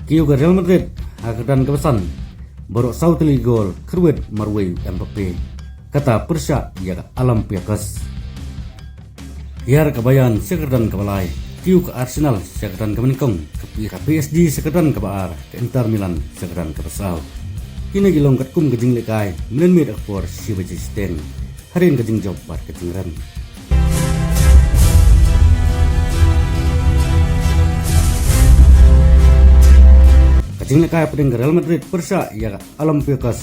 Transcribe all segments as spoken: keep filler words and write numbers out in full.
Kiew ka Real Madrid ha ka kyrdan kaba san baroh saw tylli ki gol, kyrwit marwei u Mbappe, kata pyrshah ïa ka Olympiacos. Ïar ka Bayern sha ka kyrdan kaba lai, kiew ka Arsenal sha ka kyrdan kaba nyngkong, ka P-, ka P S G sha ka kyrdan kaba ar, ka Inter Milan sha ka kyrdan kaba saw. Kine ki long katkum ka jinglehkai mynmiet ha ka por shi baje shiteng. Hadien ka jingjop bad ka jingrem. Ka jinglehkai hapdeng ka Real Madrid pyrshah ïa ka Olympiacos.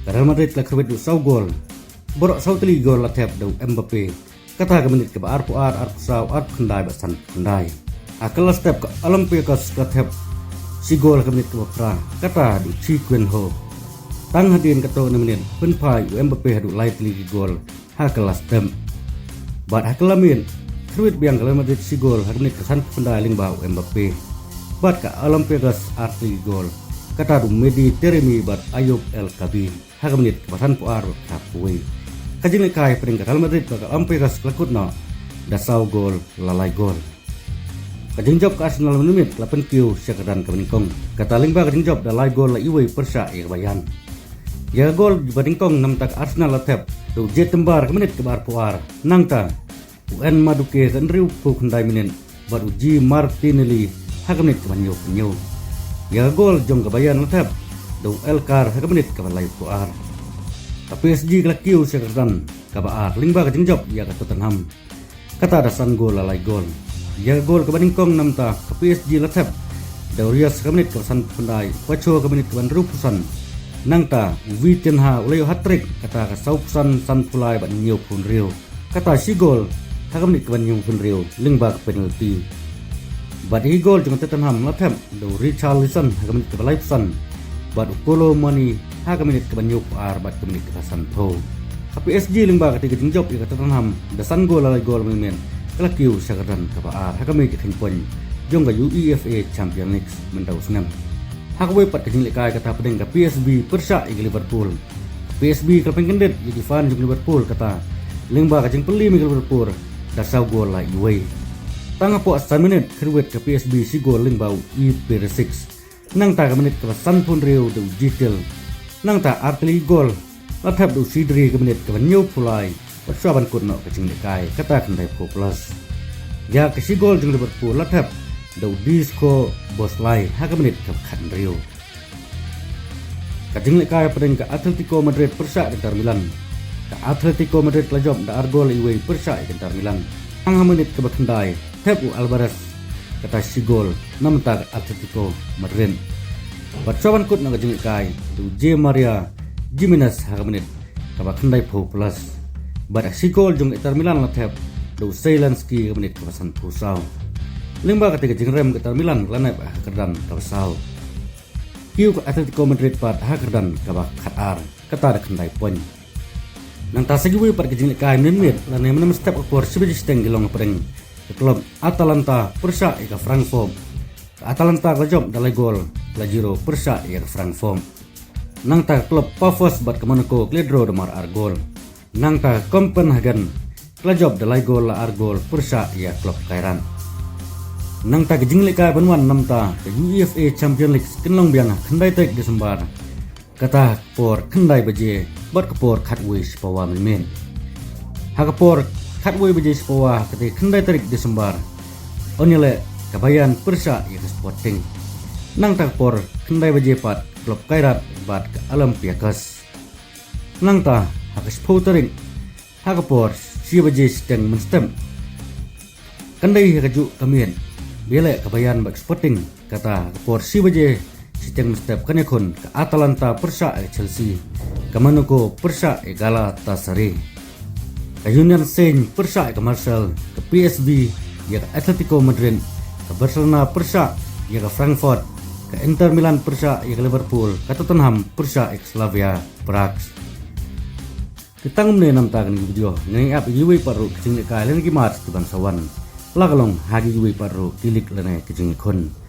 Ka Real Madrid ka la kyrwit da u saw gol. Baroh saw tylli ki gol la thep da u Mbappe, kata ha ka minit kaba arphew ar, arphew saw, arphew khyndai bad sanphew khyndai. Ha ka la step ka Olympiacos ka la thep shi gol ha ka minit kaba phra, kata da u Chi Kuen Ho. Tang hadien katto katne minit, pynphai u Mbappe haduh lai tylli ki gol ha ka la step. Bad ha ka la miet, kyrwit biang ka Real Madrid shi gol ha ka minit ka sanphew khyndai lyngba u Mbappe. Bad ka Olympiacos ar tylli ki gol, kata da u Mehdi Taremi bad Ayoub El Kaabi ha ka minit kaba sanphew ar bad khatwei. Ka jinglehkai hapdeng ka Real Madrid bad ka Olympiacos ka la kut noh da saw gol la lai gol. Ka jingjop ka Arsenal mynmiet la pynkiew sha ka kyrdan kaba nyngkong, kata lyngba ka jingjop da lai gol la iwei pyrshah ïa ka Bayern. Ïa ka gol ba nyngkong namta ka Arsenal la thep da u Jed Timber ha ka minit kaba arphew ar. Nangta u Jan Madueke ha ka hynriewphew khyndai minit bad u J. Martinelli ha ka minit kaba hynñiewphew hynñiew. Ïa ka gol jong ka Bayern la thep da u Elkar ha ka minit kaba laiphew ar. Ka P S G ka la kiew sha ka kyrdan kaba ar lyngba ka jingjop ïa ka Tottenham, kata da san gol la lai gol. Ïa ka gol kaba nyngkong namta ka P S G la thep da u Reus ha ka minit kaba sanphew khyndai, Pacho ha ka minit kaba hynriewphew san. Nangta u Vitinha u la ïoh hat-trick, kata ka sawphew san, sanphew lai bad hynñiewphew hynriew, kata shi gol ha ka minit kaba hynñiewphew hynriew lyngba ka penalty. Bad ïa ki gol jong ka Tottenham la thep da u Richarlison ha ka minit kaba laiphew san bad u Kolo Muani ha ka minit kaba hynñiewphew ar bad ka minit kaba sanphew. Ka P S G lyngba katei ka jingjop ïa ka Tottenham da san gol la lai gol mynmiet, ka la kiew sha ka kyrdan kaba ar ha ka mei ka kheiñ point jong ka UEFA Champions League mynta u snem. Ha kawei pat ka jinglehkai kata hapdeng ka P S V pyrshah ïa ka Liverpool. Ka P S V ka la pynkyndit ïa ki fan jong ka Liverpool kata lyngba ka jingpylliem ïa ka Liverpool da saw gol la iwei. Tang hapoh san minit kyrwit ka P S V shi gol lyngba u Ive Perisic. Nangta ka minit kaba sanphew hynriew da u Gituil. Nangta ar tylli ki gol la thep da u Shedri ka minit kaba hynñiewphew lai, bad shuwa ban kut noh ka jinglehkai kata khyndaiphew plus. Ïa ka shi gol jong Liverpool la thep da u Dusko Szoboszlai ha ka minit kaba khathynriew. Ka jinglehkai hapdeng ka Atletico Madrid pyrshah ïa ka Inter Milan. Ka Atletico Madrid ka la jop da ar gol la iwei pyrshah ïa ka Inter Milan. Tang ha minit kaba khyndai, thep u Alvarez kata shi gol namta ka Atletico Madrid. Bad shuwa ban kut noh ka jinglehkai da u Jose Maria Gimenez ha ka minit kaba khyndaiphew plus. Bad ka shi gol jong ka Inter Milan la thep da u Zelinski ha ka minit kaba sanphew saw. Lyngba katei ka jingrem ka Inter Milan ka la nep ha ka kyrdan kaba saw. Kiew ka Atletico Madrid pat ha ka kyrdan kaba khatar, kata da khyndai point. Nangta sa kiwei pat ki jinglehkai mynmiet lane mynstep ha ka por shi baje shiteng ki long hapdeng ka klub Atalanta pyrshah ïa ka Frankfurt. Ka Atalanta ka la jop da lai gol la zero pyrshah ïa ka Frankfurt. Nangta ka klub Pafos bad ka Monaco ka la draw da mar ar gol. Nangta ka Copenhagen ka la jop da lai gol la ar gol pyrshah ïa ka klub Kairat. Nangta ka jinglehkai ban wan namta ka UEFA Champions League kan long biang ha khyndai tarik Disembar, kata ha ka por khyndai baje bad ka por khatwei shipawa mynmiet. Ha ka por khatwei baje shipawa ha katei khyndai tarik Disembar, yn ïaleh ka Bayern pyrshah ïa ka Sporting. Nangta ka por khyndai baje pat ka klub Kairat bad ka Olympiacos. Nangta ha ka shiphew tarik ha ka por shi baje shiteng mynstep, kan dei ha kajuh ka miet ba ïaleh ka Bayern bad ka Sporting. Kata ha ka por shi baje shiteng mynstep kan ïakhun ka Atalanta pyrshah ïa ka Chelsea, ka Monaco pyrshah ïa ka Galatasaray, ka Union Saint pyrshah ïa ka Marseille, ka P S V ïa ka Atletico Madrid, ka Barcelona pyrshah ïa ka Frankfurt, ka Inter Milan pyrshah ïa ka Liverpool, ka Tottenham pyrshah ïa ka Slavia Prague. Te tang mynne namta kane ka video, ngin ïa ap ïa kiwei pat ruh ki jinglehkai lane ki mat kiban sa wan, la ka long ha kiwei pat ruh ki league lane ki jingïakhun.